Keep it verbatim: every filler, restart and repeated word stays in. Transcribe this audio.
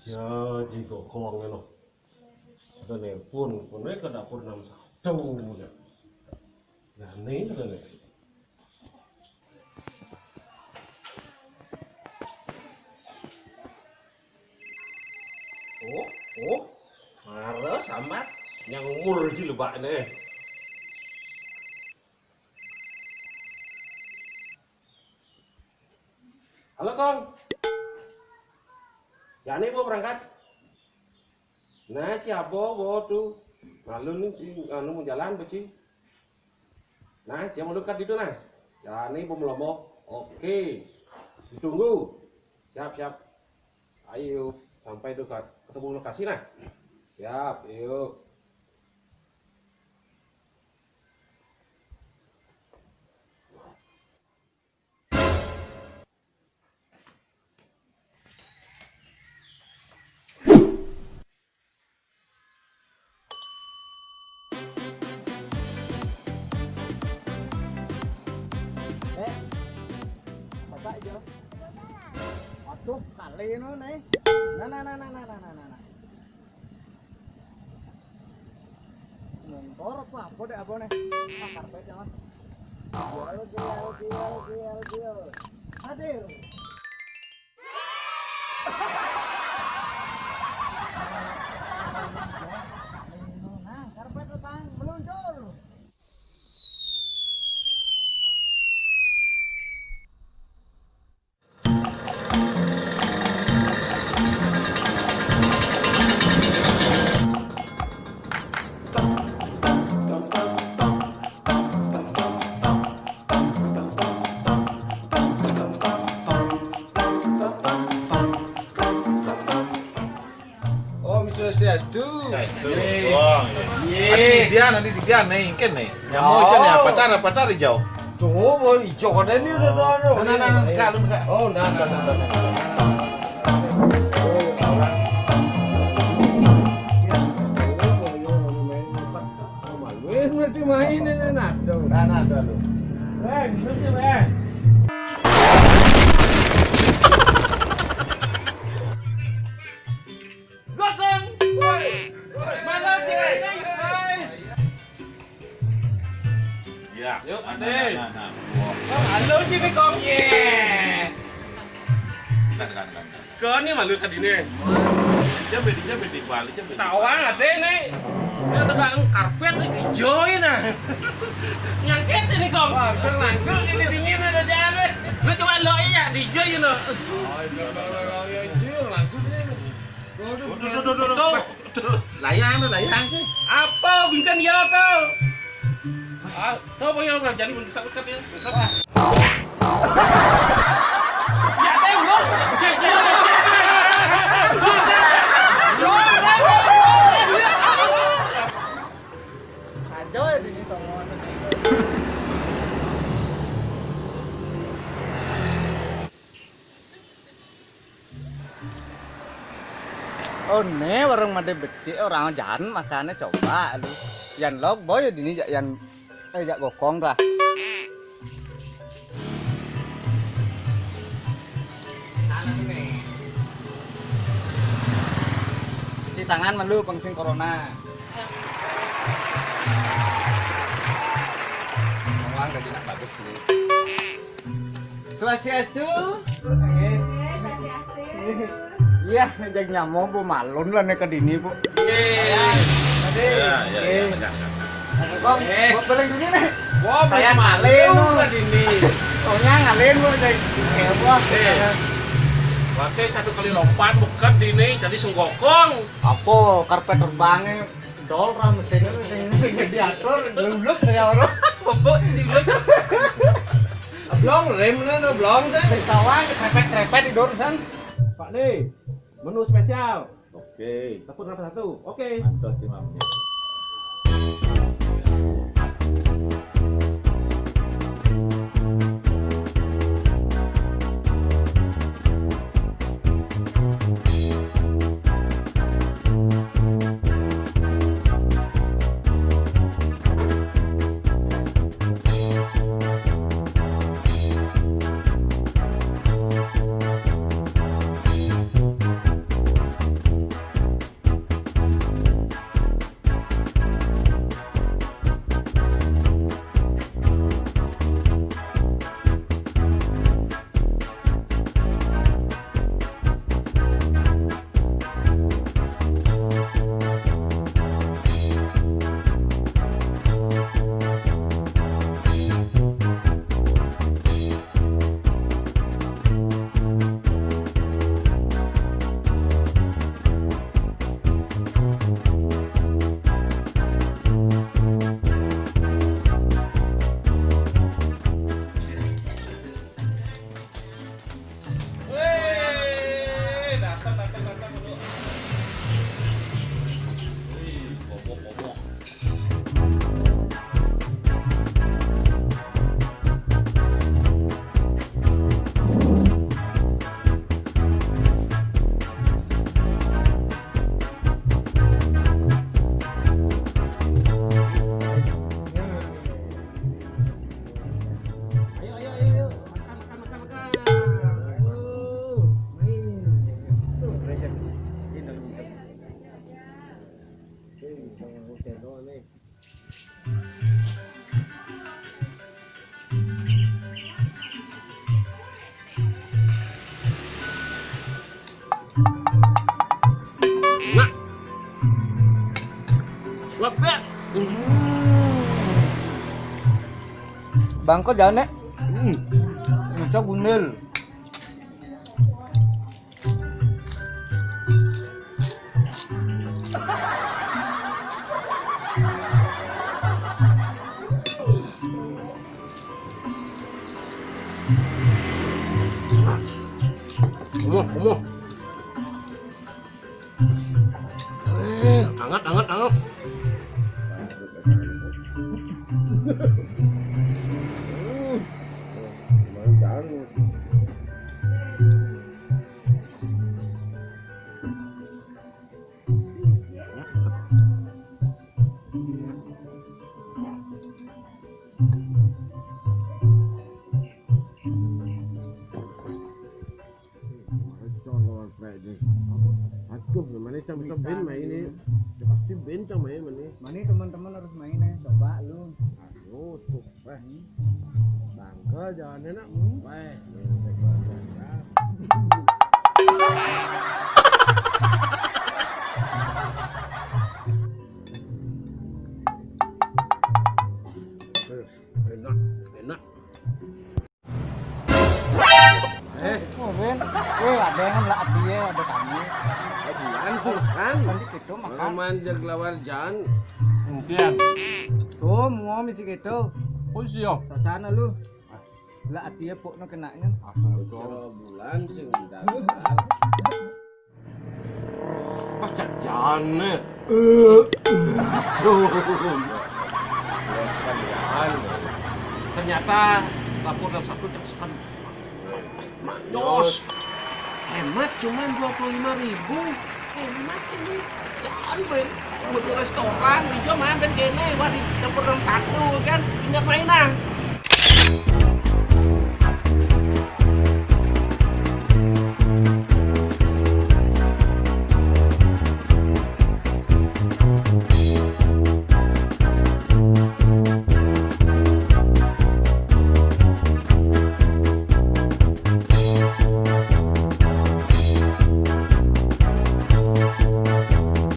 Ya, jiko kong eno. Ada nelpon, pun mereka dapur enam satu ya. Ya, ini ada nih. Oh, oh, marah sama yang umur di lebak nih. Halo, Kong. Jani mau berangkat? Nah, si Abo, Bo, tuh. Malu nih, si, anu, mau jalan, Bo, ci. Nah, cia mau dekat itu, nah. Jani, Bo, melomo. Oke. Ditunggu. Siap, siap. Ayo, sampai dekat. Ketemu lokasi, nah. Siap, yuk. Eh, Bapak Jo. Aduh, kali no nih. Nah, nah, nah, nah, nah, nah, nah, nah. Motor apa, apa deh, apa nih? Ah, karpet ya, Mas. Gial, gial, gial, gial, gial. Hadir. Nah, karpet, Bang, meluncur. Om Swastiastu. Ya, itu. Ye. Wong, ya. Ye. Adi didian, adi didian, nih, ingkén, nih. Nyamuk ikan, nih, apa cara, apa cara, jauh? Tuh, boy, ijo kode ini udah, udah, udah. Nah, nah, nah, nah, enggak, lu enggak. Oh, enggak, enggak, enggak, enggak. Malu, eh, berarti main ini, nah, tuh. Nah, nah, tuh, lu. Eh, bisa sih, eh. Gotong. Woi. Mana ceweknya, guys? Ya. Yuk, nah, Ade. Nah, nah, nah. Wah. Kong, halo, sini, Kong. Ye. Kan, kan, kan, kan. Kau ni malu kat ini. Dia bedi, dia bedi balik, dia bedi. Tawang, Ade, ni. Dia tegak karpet ni, hijau ni, nah. Nyangkit ini, Kong. Wah, bisa langsung ini dingin ada jalan, eh. Lu coba lo iya, di hijau, you know. Oh, iya, iya, iya, iya, langsung ni. Waduh, waduh, waduh, waduh, waduh. Tuh, tuh, layang tuh, layang sih. Apa bintang ya tuh? Ah, tuh apa ya, Bang? Jadi bintang satu ya. Satu. Ya, teh, bro. Cek, cek, cek. Aja ya di situ. Oh, ne warung madé becik, orang jan makané coba lu. Yan lok boy dini jak yan, eh, jak gokong dah. Cuci tangan melu pengsin corona. Uang gaji nak bagus nih. Swastiastu. Nggih. Swastiastu. Iya, jag nyamo Bu Malun lah nek ke dini, Bu. Iya, iya, iya, iya. Kong, eh, Bu, boleh dulu nih. Wah, saya ngalin ke dini. Oh, nya ngalin, Bu, jadi. Eh, Bu. Eh. Pakai satu kali lompat bukan dini jadi sunggokong. Apa karpet terbangnya? Dol ra mesin sing, sing diatur, luluk saya orang. Bebek cilek. Blong rem mana blong saya. Sing tawang trepet-trepet di dor san. Pak Ni, menu spesial. Oke. Tepung rasa satu. Oke. Antos lima menit. Bangko jane. Hmm. Ica gundil. Kumuh, kumuh. Eh, anget, anget, anget. Aduh, mana cang bisa ben main ini? Pasti ben cang main mana? Mana teman-teman harus main ya, coba lu. Aduh, tuh, weh. Bangke jalannya nak. Hmm. Weh, enak, enak. Eh. Oh, Ben. Eh, ada yang lah dia, ada tamu. Eh, bukan tuh, kan. Nanti kita makan. Orang manjag lawar jan. Mungkin. Tuh, mau misi kita. Oh, siap. Sasana lu. Lah, dia pokno kenanya. Astaga. Bulan sih, bentar, bentar. Pacak jane. Duh. Ternyata lapor dalam satu cek sekan. Manyos. Hemat cuman dua puluh lima ribu. Hemat ini. Jangan, Ben. Mau ke restoran, di jam main kene, wah, di dapur dalam satu, kan. Ingat main, ah.